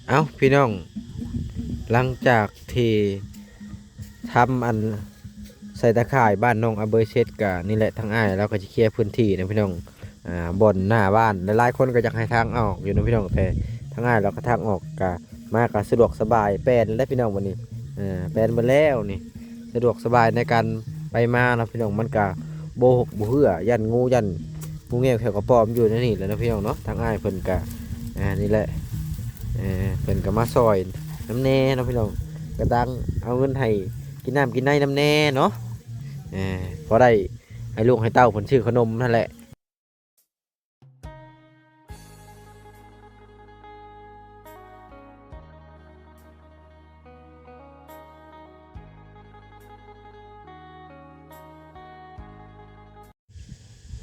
ເອົ້າ ພີ່ນ້ອງ, ຫຼັງຈາກທີ່ທຳອັນໃສ່ຕາຂ່າຍບ້ານໜອງອາເບີຍເສັດ ກະນີ້ແຫຼະ ທາງອ້າຍລາວກໍຊິເຄຍພື້ນທີ່ນະພີ່ນ້ອງ. ອ່າ ບ່ອນໜ້າບ້ານ ຫຼາຍໆຄົນກໍຢາກໃຫ້ທາງອອກຢູ່ນະພີ່ນ້ອງ, ແຕ່ທາງອ້າຍລາວກໍທາງອອກກະມາກະສະດວກສະບາຍ ແປນແລ້ວພີ່ນ້ອງ ບັດນີ້. ເອີ ແປນໝົດແລ້ວນີ້ ສະດວກສະບາຍໃນການໄປມາເນາະພີ່ນ້ອງ. ມັນກະບໍ່ຮົກບໍ່ເຮື້ອ ຢ້ານງູ ຢ້ານງູແງວແຂ້ວກະປອມຢູ່ໃນນີ້ແຫຼະເນາະພີ່ນ້ອງເນາະ. ທາງອ້າຍເພິ່ນກະ ອ່າ ນີ້ແຫຼະ ເອີ ເພິ່ນກະມາຊ່ອຍນຳແດ່ເນາະພີ່ນ້ອງ, ກະຕັ້ງເອົາເງິນໃຫ້ກິນນ້ຳກິນໃນນຳແດ່ເນາະ. ເອີ ພໍໄດ້ໃຫ້ລູກໃຫ້ເຕົ້າເພິ່ນຊື້ຂະໜົມຫັ້ນແຫຼະ.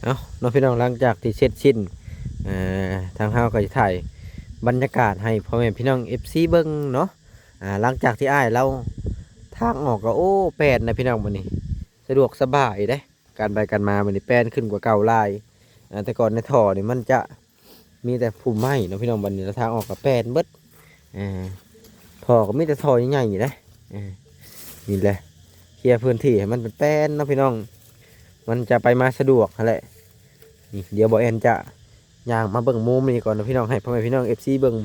ເອົ້າ ເນາະພີ່ນ້ອງ, ຫຼັງຈາກທີ່ເສັດສິ້ນ ເອີ ທາງເຮົາກໍຈະຖ່າຍບັນຍາກາດໃຫ້ພໍ່ແມ່ພີ່ນ້ອງເອັຟຊີເບິ່ງເນາະ. ອ່າ ຫຼັງຈາກທີ່ອ້າຍລາວທາງອອກກໍ ໂອ້ ແປນນະພີ່ນ້ອງ ບັດນີ້ສະດວກສະບາຍເດ້. ການໄປການມາບັດນີ້ແປນຂຶ້ນກວ່າເກົ່າຫຼາຍ. ອ່າ ແຕ່ກ່ອນໃນທໍ່ນີ້ມັນຈະມີແຕ່ພຸ່ມໄມ້ເນາະພີ່ນ້ອງ, ບັດນີ້ລະທາງອອກກໍແປນເບິດ. ອ່າ ທໍ່ກໍມີແຕ່ທໍ່ໃຫຍ່ໆນີ້ແຫຼະ. ອ່າ ນີ້ແຫຼະ ເຄຍພື້ນທີ່ໃຫ້ມັນເປັນແປນເນາະພີ່ນ້ອງ, ມັນຈະໄປມາສະດວກຫັ້ນແຫຼະ. ນີ້ ດຽວບ່າວແອນຈະຍ່າງມາເບິ່ງມຸມນີ້ກ່ອນເນາະພີ່ນ້ອງ, ໃຫ້ພໍ່ແມ່ພີ່ນ້ອງເອັຟຊີເບິ່ງ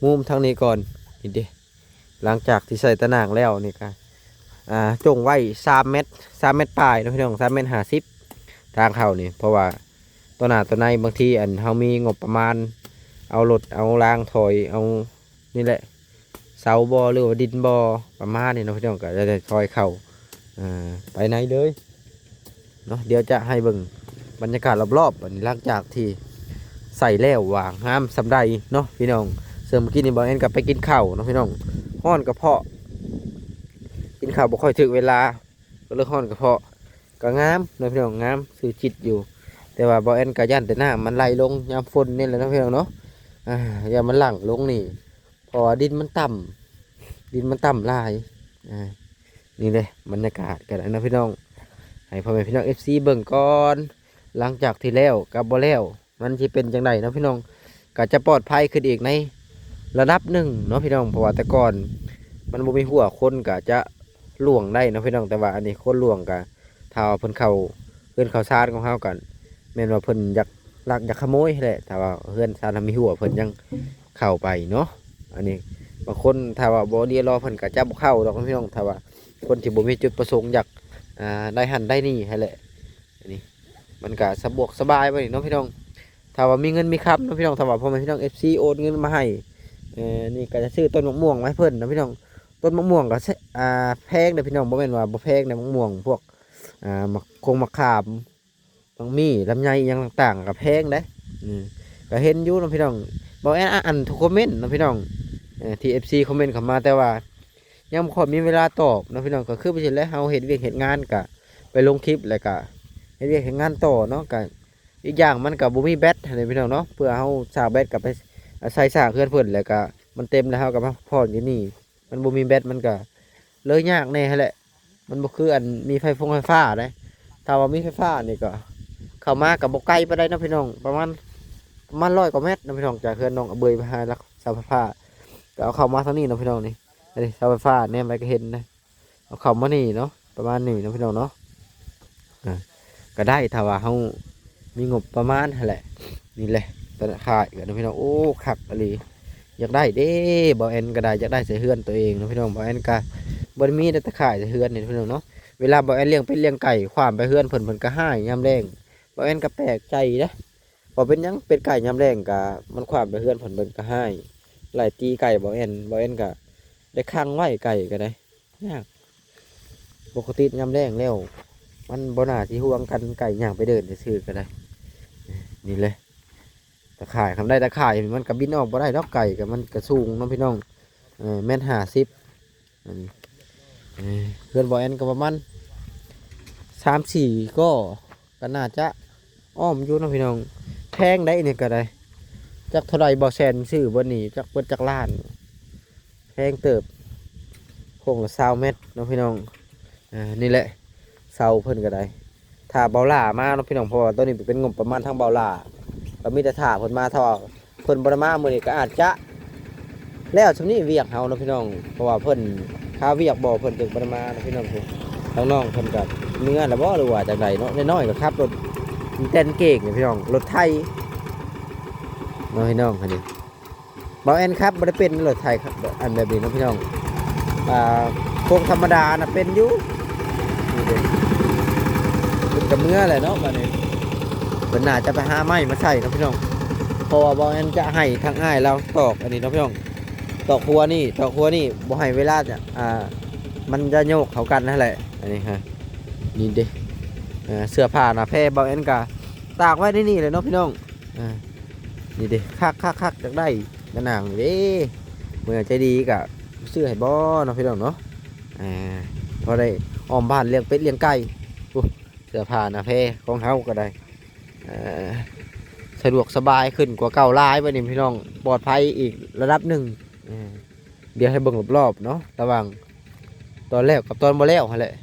ມຸມທາງນີ້ກ່ອນ. ນີ້ເດ້ ຫຼັງຈາກທີ່ໃສ່ຕາໜ່າງແລ້ວນີ້ກະ ອ່າ ຈົ່ງໄວ້ສາມແມັດ ສາມແມັດປາຍເນາະພີ່ນ້ອງ, ສາມແມັດຫ້າສິບ ທາງເຂົ້ານີ້. ເພາະວ່າຕໍ່ໜ້າຕໍ່ໃນ ບາງທີອັນເຮົາມີງົບປະມານ ເອົາລົດເອົາລາງຖອຍ ເອົານີ້ແຫຼະ ເສົາບໍ່ ຫຼືວ່າດິນບໍ່ ປະມານນີ້ເນາະພີ່ນ້ອງ, ກະໄດ້ຖອຍເຂົ້າ ອ່າ ໄປໃນເລີຍ. ເນາະ ດຽວຈະໃຫ້ເບິ່ງບັນຍາກາດລອບໆ ອັນນີ້ ຫຼັງຈາກທີ່ໃສ່ແລ້ວວ່າງາມສ່ຳໃດເນາະພີ່ນ້ອງ. ເຊິ່ງມື້ກີ້ນີ້ບ່າວແອນກໍໄປກິນເຂົ້າເນາະພີ່ນ້ອງ, ຮ້ອນກະເພາະ ກິນເຂົ້າບໍ່ຄ່ອຍຖືກເວລາ ກໍເລີຍຮ້ອນກະເພາະ. ກໍງາມເນາະພີ່ນ້ອງ, ງາມຊື່ຈິດຢູ່, ແຕ່ວ່າບ່າວແອນກໍຢ້ານແຕ່ນ້ຳມັນໄຫຼລົງຍາມຝົນນີ້ແຫຼະເນາະພີ່ນ້ອງເນາະ. ອ່າ ຢ້ານມັນຫຼັ່ງລົງນີ້ ເພາະວ່າດິນມັນຕ່ຳ ດິນມັນຕ່ຳຫຼາຍ. ອ່າ ນີ້ເດ້ບັນຍາກາດກັນນະພີ່ນ້ອງ, ໃຫ້ພໍ່ແມ່ພີ່ນ້ອງເອັຟຊີເບິ່ງກ່ອນ. ຫຼັງຈາກທີ່ແລ້ວກັບບໍ່ແລ້ວ ມັນຊິເປັນຈັ່ງໃດເນາະພີ່ນ້ອງ, ກໍຈະປອດໄພຂຶ້ນອີກໃນລະດັບໜຶ່ງເນາະພີ່ນ້ອງ. ເພາະວ່າແຕ່ກ່ອນມັນບໍ່ມີຮົ້ວ ຄົນກໍຈະລ່ວງໄດ້ເນາະພີ່ນ້ອງ, ແຕ່ວ່າອັນນີ້ຄົນລ່ວງກໍ ຖ້າວ່າເພິ່ນເຂົ້າເຮືອນເຂົ້າຊານຂອງເຮົາ ກໍແມ່ນວ່າເພິ່ນຢາກລັກຢາກຂະໂມຍແຫຼະ. ຖ້າວ່າເຮືອນຊານເຮົາມີຮົ້ວ ເພິ່ນຍັງເຂົ້າໄປເນາະ. ອັນນີ້ບາງຄົນຖ້າວ່າບໍ່ລຽລອ ເພິ່ນກໍຈະບໍ່ເຂົ້າດອກເນາະພີ່ນ້ອງ, ຖ້າວ່າຄົນທີ່ບໍ່ມີຈຸດປະສົງຢາກ ອ່າ ໄດ້ຫັ້ນໄດ້ນີ້ຫັ້ນແຫຼະ. ອັນນີ້ມັນກະສະດວກສະບາຍໄປເນາະພີ່ນ້ອງ, ຖ້າວ່າມີເງິນມີຄຳເນາະພີ່ນ້ອງ. ຖ້າວ່າພໍ່ແມ່ພີ່ນ້ອງເອັຟຊີໂອນເງິນມາໃຫ້ ເອີ ນີ້ກະຈະຊື້ຕົ້ນໝາກມ່ວງມາໃຫ້ເພິ່ນເນາະພີ່ນ້ອງ. ຕົ້ນໝາກມ່ວງກະ ອ່າ ແພງເດ້ພີ່ນ້ອງ, ບໍ່ແມ່ນວ່າບໍ່ແພງເດ້. ໝາກມ່ວງພວກ ອ່າ ໝາກຄົງໝາກຂາມ ໝາກມີ້ ລຳໄຍ ອີ່ຫຍັງຕ່າງໆ ກໍແພງເດ້. ອືມ ກໍເຫັນຢູ່ເນາະພີ່ນ້ອງ, ບໍ່ແມ່ນ ອ່ານທຸກຄອມເມັນເນາະພີ່ນ້ອງ ເອີ ທີ່ເອັຟຊີຄອມເມັນເຂົ້າມາ, ແຕ່ວ່າຍັງບໍ່ຄ່ອຍມີເວລາຕອບເນາະພີ່ນ້ອງ. ກໍຄືວ່າຊີ້ແຫຼະ ເຮົາເຮັດວຽກເຮັດງານ ກະໄປລົງຄລິບ ແລ້ວກະເຮັດວຽກເຮັດງານຕໍ່ເນາະ. ກະອີກຢ່າງມັນກະບໍ່ມີແບັດຫັ້ນເດ້ພີ່ນ້ອງເນາະ, ເພື່ອເຮົາສາກແບັດ ກະໄປໃສ່ສາກເຮືອນເພິ່ນ ແລ້ວກະມັນເຕັມ ແລ້ວເຮົາກະມາພັກຜ່ອນຢູ່ນີ້. ມັນບໍ່ມີແບັດ ມັນກະເລີຍຍາກແດ່ຫັ້ນແຫຼະ, ມັນບໍ່ຄືອັນມີໄຟຟົງໄຟຟ້າເດ້. ຖ້າວ່າມີໄຟຟ້ານີ້ກໍເຂົ້າມາກໍບໍ່ໄກປານໃດເນາະພີ່ນ້ອງ, ປະມານ ປະມານຮ້ອຍກວ່າແມັດເນາະພີ່ນ້ອງ, ຈາກເຮືອນນ້ອງອະເບີຍໄປຫາຫຼັກເສົາໄຟຟ້າ. ກໍເອົາເຂົ້າມາທາງນີ້ເນາະພີ່ນ້ອງ, ນີ້ ອັນນີ້ເສົາໄຟຟ້າ ແນມໄປກໍເຫັນນະ, ເອົາເຂົ້າມານີ້ເນາະ, ປະມານນີ້ເນາະພີ່ນ້ອງເນາະ. ອ່າ ກໍໄດ້ ຖ້າວ່າເຮົາມີງົບປະມານຫັ້ນແຫຼະ. ນີ້ແຫຼະ ຕະຫຼາດຂາຍກັນເນາະພີ່ນ້ອງ. ໂອ້ ຄັກອີ່ຫຼີ, ຢາກໄດ້ເດ້. ບ່າວແອນກໍໄດ້ ຢາກໄດ້ໃສ່ເຮືອນຕົວເອງເນາະພີ່ນ້ອງ. ບ່າວແອນກໍບໍ່ໄດ້ມີແຕ່ຕາຂ່າຍໃສ່ເຮືອນນີ້ພີ່ນ້ອງເນາະ. ເວລາບ່າວແອນລ້ຽງເປັດລ້ຽງໄກ່ ຂວ້າມໄປເຮືອນເພິ່ນ ເພິ່ນກໍຮ້າຍຍາມແລ້ງ. ບ່າວແອນກໍແປກໃຈເດ້ ວ່າເປັນຫຍັງເປັດໄກ່ຍາມແລ້ງກໍມັນຂວ້າມໄປເຮືອນເພິ່ນ ເພິ່ນກໍຮ້າຍ ໄລ່ຕີໄກ່ບ່າວແອນ. ບ່າວແອນກໍໄດ້ຂັງໄວ້ ໄກ່ກໍໄດ້ ຍາກ. ປົກກະຕິຍາມແລ້ງແລ້ວ ມັນບໍ່ໜ້າຊິຫ່ວງກັນ, ໄກ່ຍ່າງໄປເດີ່ນຊື່ໆກໍໄດ້. ນີ້ແຫຼະ ຕາຂ່າຍ, ຄັນໄດ້ຕາຂ່າຍມັນກໍບິນອອກບໍ່ໄດ້ດອກ. ໄກ່ກໍມັນກໍສູງເນາະພີ່ນ້ອງ, ເອີ ແມັດຫ້າສິບ. ອັນນີ້ ເອີ ເຮືອນບ່າວແອນກໍປະມານສາມສີ່ກໍ ກໍໜ້າຈະອ້ອມຢູ່ເນາະພີ່ນ້ອງ. ແພງໄດ໋ນີ້ກໍໄດ້, ຈັກເທົ່າໃດ ບໍ່ແສນຊື້ເບິດນີ້ ຈັກເບິດຈັກລ້ານ, ແພງເຕີບ. ໂຄງລະຊາວແມັດເນາະພີ່ນ້ອງ. ອ່າ ນີ້ແຫຼະ ເສົາເພິ່ນກໍໄດ້ ຖ້າບ່າວຫຼ້າມາເນາະພີ່ນ້ອງ, ເພາະວ່າໂຕນີ້ເປັນງົບປະມານທາງບ່າວຫຼ້າ, ກໍມີແຕ່ຖ້າເພິ່ນມາ. ຖ້າວ່າເພິ່ນບໍ່ໄດ້ມາມື້ນີ້ ກໍອາດຈະ ແລ້ວຊ່ຳນີ້ວຽກເຮົາເນາະພີ່ນ້ອງ ເພາະວ່າເພິ່ນຄາວຽກບໍ່ ເພິ່ນຈຶ່ງບໍ່ໄດ້ມາເນາະພີ່ນ້ອງ. ທາງນ້ອງເພິ່ນກໍເມືອແລ້ວບໍ່ ຫຼືວ່າຈັ່ງໃດເນາະ. ນ້ອຍໆກໍຂັບລົດແຕ່ນເກກນີ້ພີ່ນ້ອງ ລົດໄຖເນາະພີ່ນ້ອງ. ອັນນີ້ ບ່າວແອນຂັບບໍ່ໄດ້ເປັນລົດໄຖ ອັນແບບນີ້ເນາະພີ່ນ້ອງ. ອ່າ ພວກທຳມະດານະເປັນຢູ່. ນີ້ເດ້ ເພິ່ນກໍເມືອແຫຼະເນາະ ບາດນີ້ເພິ່ນໜ້າຈະໄປຫາໄມ້ມາໃສ່ເນາະພີ່ນ້ອງ. ເພາະວ່າບ່າວແອນຈະໃຫ້ທາງອ້າຍລາວຕອກອັນນີ້ເນາະພີ່ນ້ອງ ຕອກຫົວນີ້ ຕອກຫົວນີ້ ບໍ່ໃຫ້ເວລາຈະ ອ່າ ມັນຈະໂຍກເຂົ້າກັນຫັ້ນແຫຼະ. ອັນນີ້ຮະ ນີ້ເດ້ ເອີ ເສື້ອຜ້າໜ້າແພບ່າວແອນກໍຕາກໄວ້ໃນນີ້ແຫຼະເນາະພີ່ນ້ອງ. ອ່າ ນີ້ເດ້ ຄັກໆໆ ຢາກໄດ້ກະໜ່າງນີ້ເດ້ ເມື່ອໃຈດີກະຊື້ໃຫ້ບໍ່ເນາະພີ່ນ້ອງເນາະ. ອ່າ ພໍໄດ້ອ້ອມບ້ານລ້ຽງເປັດລ້ຽງໄກ່. ໂອ້ ເສື້ອຜ້າໜ້າແພຂອງເຮົາກໍໄດ້ ເອີ ສະດວກສະບາຍຂຶ້ນກວ່າເກົ່າຫຼາຍບັດນີ້ພີ່ນ້ອງ ປອດໄພອີກລະດັບໜຶ່ງ. ເອີ ດຽວໃຫ້ເບິ່ງລອບໆເນາະ ລະຫວ່າງຕອນແລ້ວກັບຕອນບໍ່ແລ້ວຫັ້ນແຫຼະ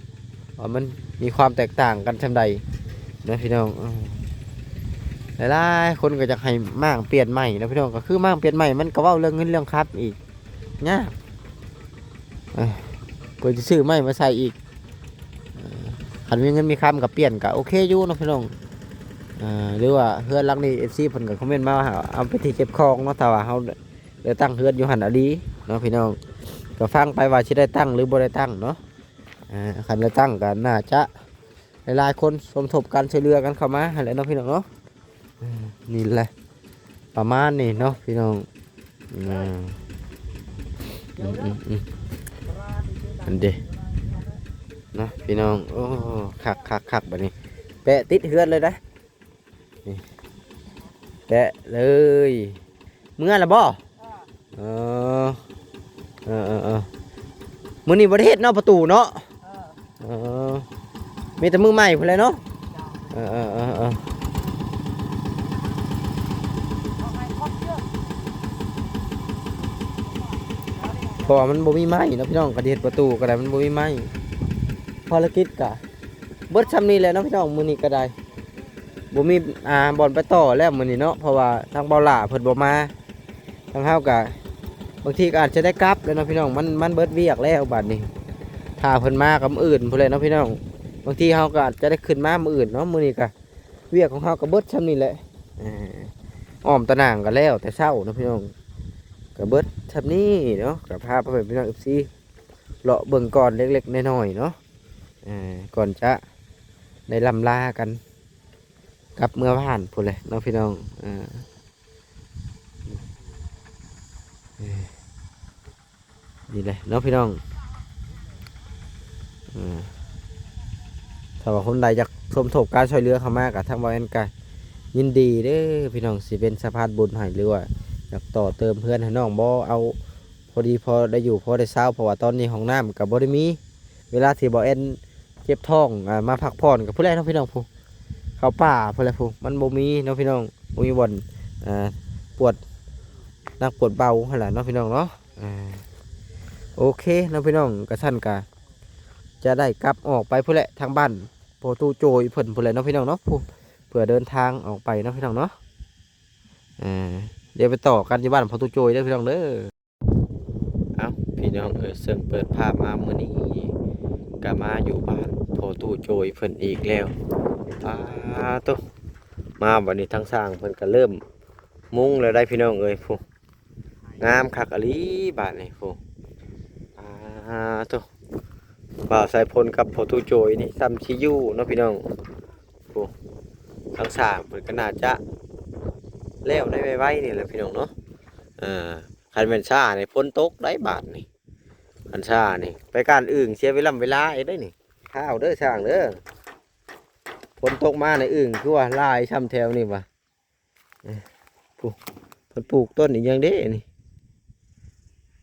ວ່າມັນມີຄວາມແຕກຕ່າງກັນສ່ຳໃດເນາະພີ່ນ້ອງ. ເອີ ຫຼາຍໆຄົນກໍຢາກໃຫ້ມ້າງປ່ຽນໃໝ່ເນາະພີ່ນ້ອງ ກໍຄືມ້າງປ່ຽນໃໝ່ມັນກໍເວົ້າເລື່ອງເງິນເລື່ອງຄຳອີກຍາກ ເອີ ເພື່ອຈະຊື້ໃໝ່ມາໃສ່ອີກ. ເອີ ຄັນມີເງິນມີຄຳກໍປ່ຽນກໍໂອເຄຢູ່ເນາະພີ່ນ້ອງ. ເອີ ຫຼືວ່າເຮືອນຫຼັງນີ້ ເອັຟຊີ ເພິ່ນກໍຄອມເມັນມາວ່າເອົາເປັນທີ່ເກັບຂອງເນາະ ຖ້າວ່າເຮົາ ໄດ້ຕັ້ງເຮືອນຢູ່ຫັ້ນອີ່ຫຼີເນາະພີ່ນ້ອງ. ກໍຟັງໄປວ່າຊິໄດ້ຕັ້ງຫຼືບໍ່ໄດ້ຕັ້ງເນາະ. ອ່າ ຄັນໄດ້ຕັ້ງກໍໜ້າຈະຫຼາຍໆຄົນສົມທົບກັນ ຊ່ວຍເຫຼືອກັນເຂົ້າມາຫັ້ນແຫຼະເນາະພີ່ນ້ອງເນາະ. ອ່າ ນີ້ແຫຼະ ປະມານນີ້ເນາະພີ່ນ້ອງ. ອ່າ ອືມໆໆ ອັນເດເນາະພີ່ນ້ອງ. ໂອ້ ຄັກໆໆ ບັດນີ້ແປະຕິດເຮືອນເລີຍເດ້. ນີ້ ແປະເລີຍ. ເມືອແລ້ວບໍ່? ເອີ ເອີ ເອີ ເອີ ມື້ນີ້ບໍ່ໄດ້ເຮັດເນາະ ປະຕູເນາະ. ເອີ ເອີ ມີແຕ່ມື້ໃໝ່ພຸ້ນແຫຼະເນາະ. ເອີ ເອີ ເອີ ເອີ ເພາະວ່າມັນບໍ່ມີໄມ້ເນາະພີ່ນ້ອງ ກະຊິເຮັດປະຕູກໍໄດ້ ມັນບໍ່ມີໄມ້. ພາລະກິດກະ ເບິດຊ່ຳນີ້ແຫຼະເນາະພີ່ນ້ອງ ມື້ນີ້ກໍໄດ້ ບໍ່ມີ ອ່າ ບ່ອນໄປຕໍ່ແລ້ວມື້ນີ້ເນາະ ເພາະວ່າທາງເບົາຫຼ້າເພິ່ນບໍ່ມາ ທາງເຮົາກໍບາງທີກໍອາດຈະໄດ້ກັບແລ້ວເນາະພີ່ນ້ອງ. ມັນ ມັນເບິດວຽກແລ້ວບາດນີ້ ຖ້າເພິ່ນມາກໍມື້ອື່ນພຸ້ນແຫຼະເນາະພີ່ນ້ອງ. ບາງທີເຮົາກໍອາດຈະໄດ້ຂຶ້ນມາມື້ອື່ນເນາະ. ມື້ນີ້ກໍວຽກຂອງເຮົາກໍເບິດຊ່ຳນີ້ແຫຼະ ເອີ ອ້ອມຕາໜ່າງກໍແລ້ວແຕ່ເຊົ້າເນາະພີ່ນ້ອງ ກໍເບິດຊ່ຳນີ້ເນາະ. ກໍພາພໍ່ແມ່ພີ່ນ້ອງ ເອັຟຊີ ເລາະເບິ່ງກ່ອນເລັກໆນ້ອຍໆເນາະ ເອີ ກ່ອນຈະໄດ້ລ່ຳລາກັນກັບເມືອບ້ານພຸ້ນແຫຼະເນາະພີ່ນ້ອງ. ເອີ ນີ້ແຫຼະເນາະພີ່ນ້ອງ. ເອີ ຖ້າວ່າຄົນໃດຢາກສົມທົບການຊ່ວຍເຫຼືອເຂົ້າມາ ກໍທາງບ່າວແອນກໍຍິນດີເດີພີ່ນ້ອງ ຊິເປັນສະພານບຸນໃຫ້ ຫຼືວ່າຢາກຕໍ່ເຕີມເຮືອນໃຫ້ນ້ອງບໍ່ ເອົາ ພໍດີພໍໄດ້ຢູ່ພໍໄດ້ເຊົາ ເພາະວ່າຕອນນີ້ຫ້ອງນ້ຳກໍບໍ່ໄດ້ມີ. ເວລາທີ່ບ່າວແອນເຈັບທ້ອງ ອ່າ ມາພັກຜ່ອນກໍພຸ້ນແຫຼະເນາະພີ່ນ້ອງ ພຸ້ນ ເຂົ້າປ່າພຸ້ນແຫຼະ ພຸ້ນ ມັນບໍ່ມີເນາະພີ່ນ້ອງ ບໍ່ມີບ່ອນ ອ່າ ປວດໜັກປວດເບົາຫັ້ນແຫຼະເນາະພີ່ນ້ອງເນາະ. ອ່າ ໂອເຄເນາະພີ່ນ້ອງ ກະຊັ້ນກະຈະໄດ້ກັບອອກໄປພຸ້ນແຫຼະ ທາງບ້ານພໍ່ຕູ້ໂຈຍເພິ່ນພຸ້ນແຫຼະເນາະພີ່ນ້ອງເນາະ ພຸ້ນ ເພື່ອເດີນທາງອອກໄປເນາະພີ່ນ້ອງເນາະ. ອ່າ ດຽວໄປຕໍ່ກັນຢູ່ບ້ານພໍ່ຕູ້ໂຈຍເດີພີ່ນ້ອງເດີ. ເອົ້າ ພີ່ນ້ອງເອີຍ ເຊິ່ງເປີດພາບມາມື້ນີ້ ກະມາຢູ່ບ້ານພໍ່ຕູ້ໂຈຍເພິ່ນອີກແລ້ວ. ປາໂຕ ມາບັດນີ້ທາງຊ່າງເພິ່ນກະເລີ່ມມຸງແລ້ວໄດ໋ພີ່ນ້ອງເອີຍ ພຸ້ນ ງາມຄັກອີ່ຫຼີບາດນີ້ ພຸ້ນ ປາໂຕ ບ່າວສາຍພົນກັບພໍ່ຕູ້ໂຈຍນີ້ຊ່ຳຊິຢູ່ເນາະພີ່ນ້ອງ. ໂອ້ ທາງຊ່າງເພິ່ນກໍໜ້າຈະແລ້ວໃນໄວໆນີ້ແຫຼະພີ່ນ້ອງເນາະ. ເອີ ຄັນແມ່ນຊ້ານີ້ຝົນຕົກໄດ໋ບາດນີ້ ຄັນຊ້ານີ້ໄປກ້ານອຶ່ງເສຍເວລາເວລາອີກໄດ໋ນີ້ ຄາວເດີຊ່າງເດີ. ຝົນຕົກມານີ້ອຶ່ງຄືວ່າຫຼາຍຊ່ຳແຖວນີ້ຫວາ. ເອີ ຜູ້ ເພິ່ນປູກຕົ້ນອີ່ຫຍັງເດ້ນີ້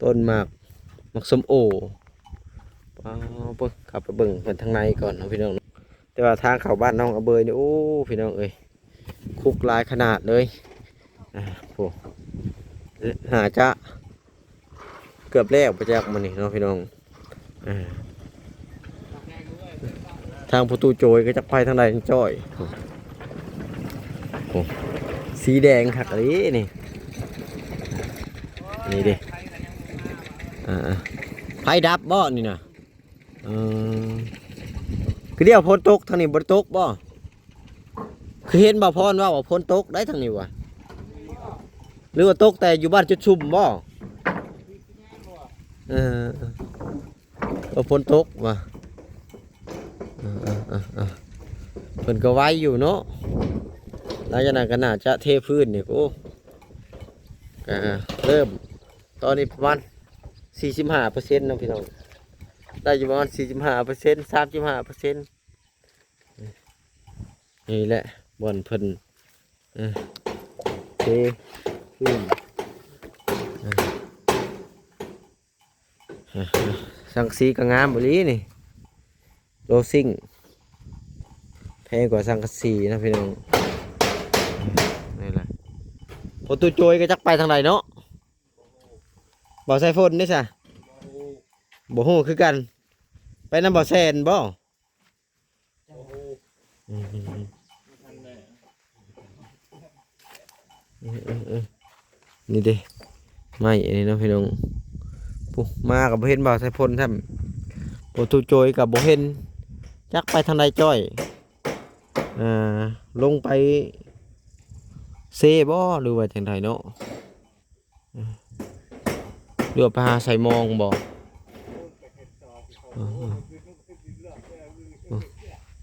ຕົ້ນໝາກ ໝາກສົ້ມໂອ. ປາ ເບິ່ງ ເຂົ້າໄປເບິ່ງເພິ່ນທາງໃນກ່ອນເນາະພີ່ນ້ອງເນາະ. ແຕ່ວ່າທາງເຂົ້າບ້ານນ້ອງອະເບີຍນີ້ ໂອ້ ພີ່ນ້ອງເອີຍ ຄຸກຫຼາຍຂະໜາດເລີຍ. ອ່າ ໂອ້ ໜ້າຈະເກືອບແລ້ວໄປຈັກມື້ນີ້ເນາະພີ່ນ້ອງ. ອ່າ ທາງປະຕູໂຈຍກໍຈັກໄປທາງໃດຈ້ອຍ. ໂອ້ ໂອ້ ສີແດງຄັກອີ່ຫຼີນີ້ ນີ້ເດ້. ອ່າໆ ໄຟດັບບໍ່ນີ້ນະ? ເອີ ຄືດຽວຝົນຕົກ ທາງນີ້ບໍ່ໄດ້ຕົກບໍ່? ຄືເຫັນບ່າວພອນເວົ້າວ່າຝົນຕົກໄດ໋ທາງນີ້ຫວາ ຫຼືວ່າຕົກແຕ່ຢູ່ບ້ານຈຸດຊຸມບໍ່? ເອີ ເອີ ຝົນຕົກວ່າ ເອີ ເອີ ເອີ ເພິ່ນກໍໄວຢູ່ເນາະ. ຫຼັງຈາກນັ້ນກໍໜ້າຈະເທພື້ນນີ້ ໂອ້ ກໍເລີ່ມ ຕອນນີ້ປະມານສີ່ສິບຫ້າເປີເຊັນເນາະພີ່ນ້ອງ ໄດ້ຢູ່ປະມານສີ່ສິບຫ້າເປີເຊັນ ສາມສິບຫ້າເປີເຊັນ. ນີ້ແຫຼະບ່ອນເພິ່ນ ເອີ ເທພື້ນ ເອີ ສັງກະສີກໍງາມອີ່ຫຼີນີ້ ໂລຊິງ ແພງກວ່າສັງກະສີນະພີ່ນ້ອງ. ນີ້ແຫຼະ ປະຕູໂຈຍກໍຈັກໄປທາງໃດເນາະ. ບ່າວສາຍຝົນເດ້ຊະ? ບໍ່ຮູ້ຄືກັນ ໄປນຳບ່າວແຊນບໍ່? ອືມ ເອີ ເອີ ເອີ ນີ້ເດ້ ໄມ້ອັນນີ້ເນາະພີ່ນ້ອງ. ປຸ ມາກໍບໍ່ເຫັນບ່າວສາຍຝົນຊ້ຳ ປະຕູໂຈຍກໍບໍ່ເຫັນ ຈັກໄປທາງໃດຈ້ອຍ ອ່າ ລົງໄປເຊບໍ່ ຫຼືວ່າຈັ່ງໃດເນາະ? ເຫຼືອໄປຫາໄຊມອງບໍ່? ເອີ ເອີ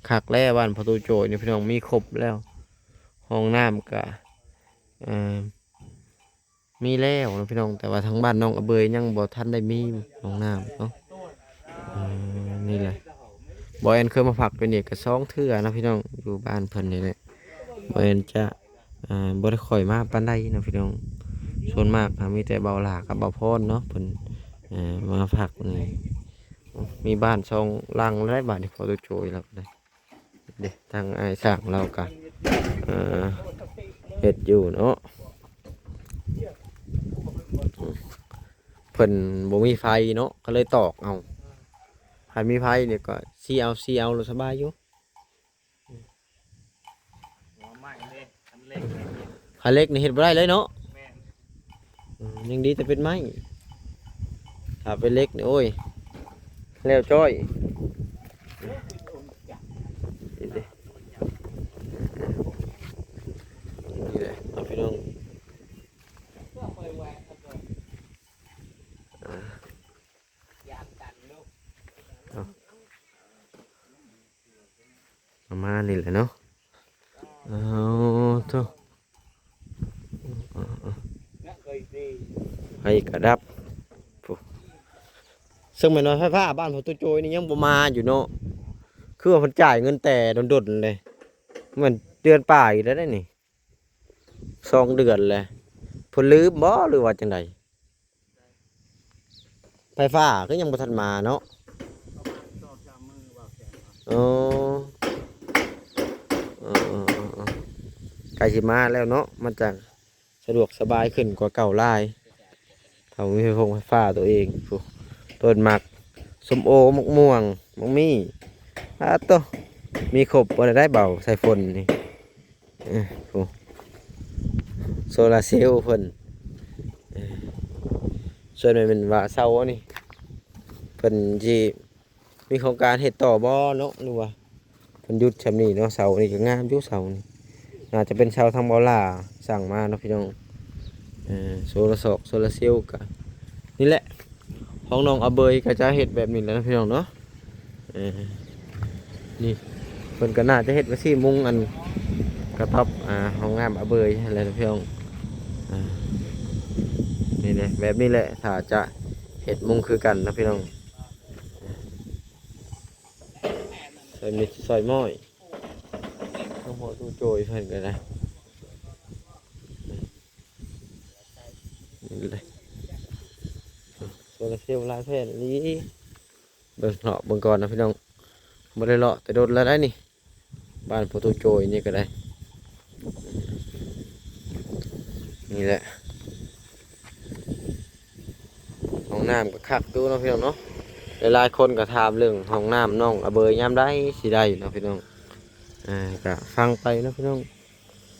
ຄັກແລ້ວບ້ານປະຕູໂຈຍນີ້ພີ່ນ້ອງ ມີຄົບແລ້ວ ຫ້ອງນ້ຳກະ ເອີ ມີແລ້ວເນາະພີ່ນ້ອງ. ແຕ່ວ່າທາງບ້ານນ້ອງອະເບີຍຍັງບໍ່ທັນໄດ້ມີຫ້ອງນ້ຳເນາະ. ເອີ ນີ້ແຫຼະ ບ່າວແອນເຄີຍມາພັກຢູ່ນີ້ກໍສອງເທື່ອເນາະພີ່ນ້ອງ ຢູ່ບ້ານເພິ່ນນີ້ແຫຼະ. ບໍ່ແມ່ນຈະ ເອີ ບໍ່ໄດ້ຄ່ອຍມາປານໃດເນາະພີ່ນ້ອງ. ສ່ວນມາກຫາມີແຕ່ບ່າວຫຼ້າກັບບ່າວພອນເນາະ ເພິ່ນ ເອີ ມາພັກນີ້. ມີບ້ານສອງຫຼັງແລ້ວບາດນີ້ ປະຕູໂຈຍແລ້ວກໍໄດ້ ເດ້ ທາງອ້າຍຊ່າງລາວກໍ ເອີ ເຮັດຢູ່ເນາະ. ເພິ່ນບໍ່ມີໄຟເນາະ ກໍເລີຍຕອກເອົາ. ຄັນມີໄຟນີ້ກໍສີເອົາ ສີເອົາ ສະບາຍຢູ່. ຫົວໄມ້ເດ້ ຄັນເຫຼັກນີ້ ຄັນເຫຼັກນີ້ເຮັດບໍ່ໄດ້ເລີຍເນາະ. ແມ່ນ ອືມ ຍັງດີແຕ່ເປັນໄມ້ ຖ້າເປັນເຫຼັກນີ້ ໂອ້ຍ ແລ້ວຈ້ອຍ. ນີ້ເດ້ ນີ້ແຫຼະເນາະພີ່ນ້ອງ ອ່າ ເອົາ ປະມານນີ້ແຫຼະເນາະ. ເອົາໂທ້ ໄຟກະດັບ ຜູ້ ເຊິ່ງແມ່ນວ່າໄຟຟ້າບ້ານປະຕູໂຈຍນີ້ຍັງບໍ່ມາຢູ່ເນາະ. ຄືວ່າເພິ່ນຈ່າຍເງິນແຕ່ດົນໆເລີຍ ແມ່ນເດືອນປາຍແລ້ວເດ້ນີ້ ສອງເດືອນແລ້ວ ເພິ່ນລືມບໍ່ ຫຼືວ່າຈັ່ງໃດ? ໄຟຟ້າຄືຍັງບໍ່ທັນມາເນາະ. ອໍ ເອີ ໃກ້ຊິມາແລ້ວເນາະ ມັນຈະສະດວກສະບາຍຂຶ້ນກວ່າເກົ່າຫຼາຍ ຖ້າມີໄຟຟົງໄຟຟ້າຕົວເອງ. ຜູ້ ຕົ້ນໝາກ ສົ້ມໂອ ໝາກມ່ວງ ໝາກມີ້ ອາໂຕ ມີຄົບໝົດແລ້ວໄດ໋ ເບົາໃສ່ຝົນນີ້. ເອີ ໂອ້ ໂຊລາເຊວເພິ່ນ ເອີ ສ່ວນແມ່ນວ່າເສົານີ້ ເພິ່ນຊິມີໂຄງການເຮັດຕໍ່ບໍ່ເນາະ ຫຼືວ່າເພິ່ນຢຸດຊ່ຳນີ້ເນາະ. ເສົານີ້ກໍງາມຢູ່ ເສົານີ້ ໜ້າຈະເປັນເສົາທາງເບົາຫຼ້າສັ່ງມາເນາະພີ່ນ້ອງ. ເອີ ໂຊລາຊອກ ໂຊລາເຊວກໍ ນີ້ແຫຼະ ຂອງນ້ອງອາເບີຍກໍຈະເຮັດແບບນີ້ແຫຼະເນາະພີ່ນ້ອງເນາະ. ເອີ ນີ້ເພິ່ນກໍໜ້າຈະເຮັດໄວ້ສີ່ມຸງ ອັນກະຕອບ ອ່າ ຫ້ອງນ້ຳອາເບີຍຫັ້ນແຫຼະເນາະພີ່ນ້ອງ. ອ່າ ນີ້ແຫຼະ ແບບນີ້ແຫຼະ ຖ້າຈະເຮັດມຸງຄືກັນເນາະພີ່ນ້ອງ. ໃສ່ມິດ ໃສ່ໝ້ອຍ ໂອ້ໂຫ ຕູ້ໂຈຍເພິ່ນກໍໄດ້. ນີ້ແຫຼະ ໂຊລາເຊວຫຼາຍແຜ່ນອີ່ຫຼີ. ເບິ່ງ ເລາະເບິ່ງກ່ອນນະພີ່ນ້ອງ ບໍ່ໄດ້ເລາະແຕ່ດົນແລ້ວໄດ໋ນີ້ ບ້ານປະຕູໂຈຍນີ້ກໍໄດ້. ນີ້ແຫຼະ ຫ້ອງນ້ຳກໍຄັກຢູ່ເນາະພີ່ນ້ອງເນາະ. ຫຼາຍໆຄົນກໍຖາມເລື່ອງຫ້ອງນ້ຳນ້ອງອາເບີຍ ຍາມໃດຊິໄດ້ເນາະພີ່ນ້ອງ. ອ່າ ກໍຟັງໄປເນາະພີ່ນ້ອງ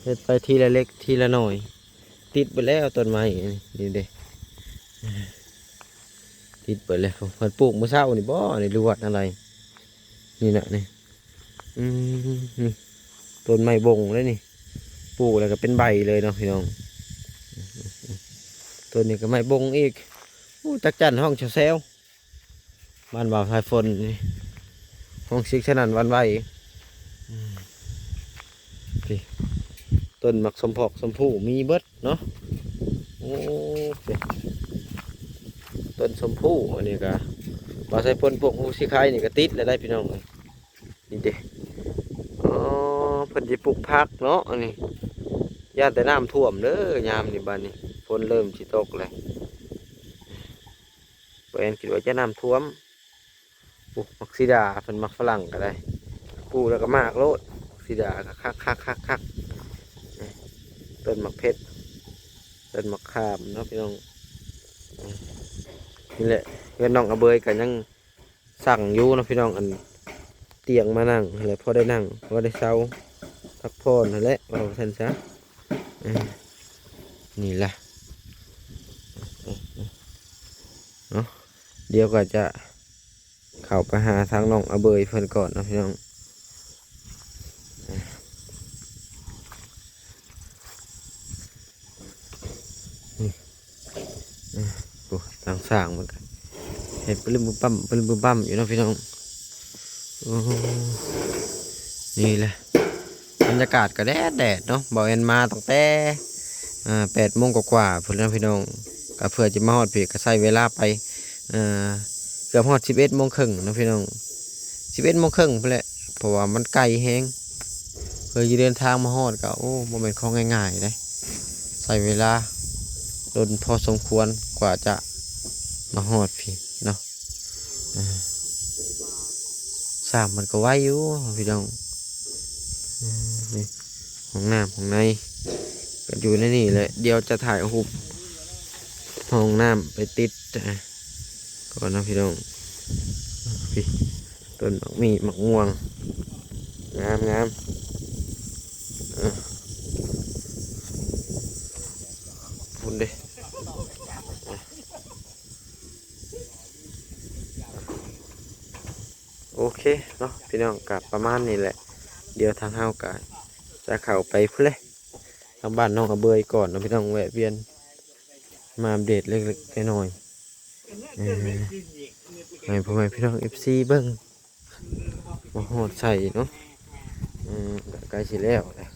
ເຮັດໄປທີລະເລັກທີລະໜ້ອຍ ຕິດໄປແລ້ວຕົ້ນໄມ້ນີ້ເດ້. ອ່າ ຕິດເບີດເລີຍ. ເພິ່ນປູກມື້ເຊົ້ານີ້ບໍ່ ນີ້ ຫຼືວ່າອັນໃດ? ນີ້ນະ ນີ້ ອືມ ນີ້ ຕົ້ນໄມ້ບົງເດ້ນີ້ ປູກແລ້ວກໍເປັນໃບເລີຍເນາະພີ່ນ້ອງ. ຕົ້ນນີ້ກໍໄມ້ບົງອີກ. ໂອ້ ຈັກຈັ່ນຮ້ອງແຊວໆ ບ້ານບ່າວສາຍຝົນນີ້ ຮ້ອງຊິກສະໜັ່ນຫວັ່ນໄຫວ. ອືມ ນີ້ ຕົ້ນໝາກສົມພອກສົມພູມີເບິດເນາະ. ໂອ້ ນີ້ ຕົ້ນຊົມພູ ອັນນີ້ກະ ບ່າວສາຍຝົນ ພວກພູສີໄຄນີ້ກະຕິດແລ້ວໄດ໋ພີ່ນ້ອງເອີຍ. ນີ້ເດ້ ອໍ ເພິ່ນຊິປູກຜັກເນາະ ອັນນີ້ ຢ້ານແຕ່ນ້ຳຖ້ວມເດີຍາມນີ້. ບາດນີ້ຝົນເລີ່ມຊິຕົກແລ້ວ ບໍ່ແອນຄິດວ່າຈະນ້ຳຖ້ວມ. ໂອ້ ໝາກສີດາ ເພິ່ນໝາກຝຣັ່ງກໍໄດ້ ປູກແລ້ວກໍໝາກໂລດ. ໝາກສີດາກໍຄັກໆໆໆ ນີ້ ຕົ້ນໝາກເຜັດ ຕົ້ນໝາກຂາມເນາະພີ່ນ້ອງ. ນີ້ ນີ້ແຫຼະ ເຮືອນນ້ອງອາເບີຍກໍຍັງ ສ້າງຢູ່ເນາະພີ່ນ້ອງ ອັນຕຽງມານັ່ງຫັ້ນແຫຼະ ພໍໄດ້ນັ່ງ ພໍໄດ້ເຊົາ ພັກຜ່ອນຫັ້ນແຫຼະ ເວົ້າຊັ້ນຊະ. ເອີ ນີ້ລະ ເນາະ ດຽວກໍຈະເຂົ້າໄປຫາທາງນ້ອງອາເບີຍເພິ່ນກ່ອນເນາະພີ່ນ້ອງ. ນີ້ ເອີ ໂອ້ ທາງສ້າງມັນກໍເຮັດປຶ້ມປຶ້ມປ້ຳ ປຶ້ມປຶ້ມປ້ຳຢູ່ເນາະພີ່ນ້ອງ. ໂອ້ ນີ້ແຫຼະ ບັນຍາກາດກໍແດດໆເນາະ. ບ່າວແອນມາຕັ້ງແຕ່ ອ່າ ແປດໂມງກວ່າໆພຸ້ນແຫຼະພີ່ນ້ອງ ກໍເພື່ອຈະມາຮອດພີ້ ກໍໃຊ້ເວລາໄປ ອ່າ ເກືອບຮອດສິບເອັດໂມງເຄິ່ງເນາະພີ່ນ້ອງ ສິບເອັດໂມງເຄິ່ງພຸ້ນແຫຼະ ເພາະວ່າມັນໄກແຮງ. ເພື່ອຈະເດີນທາງມາຮອດກໍ ໂອ້ ບໍ່ແມ່ນຂອງງ່າຍໆເດ້ ໃຊ້ເວລາດົນພໍສົມຄວນກວ່າຈະມາຮອດພີ້ເນາະ. ເອີ ສ້າງມັນກໍໄວຢູ່ພີ່ນ້ອງ. ເອີ ນີ້ຫ້ອງນ້ຳຫ້ອງໃນກໍຢູ່ໃນນີ້ແຫຼະ ດຽວຈະຖ່າຍຮູບຫ້ອງນ້ຳໄປຕິດ ອ່າ ກ່ອນເນາະພີ່ນ້ອງ. ພີ້ ຕົ້ນໝາກມີ້ໝາກມ່ວງ ງາມໆ ເອີ ພຸ້ນເດ້. ໂອເຄເນາະພີ່ນ້ອງ ກໍປະມານນີ້ແຫຼະ ດຽວທາງເຮົາກໍຈະເຂົ້າໄປພຸ້ນແຫຼະ ທາງບ້ານນ້ອງອາເບີຍກ່ອນເນາະພີ່ນ້ອງ ແວະວຽນມາອັບເດດເລັກໆນ້ອຍໆ ເອີ ໃຫ້ພໍ່ແມ່ພີ່ນ້ອງເອັຟຊີເບິ່ງ ມາຮອດໃສເນາະ. ເອີ ໃກ້ຊິແລ້ວແຫຼະ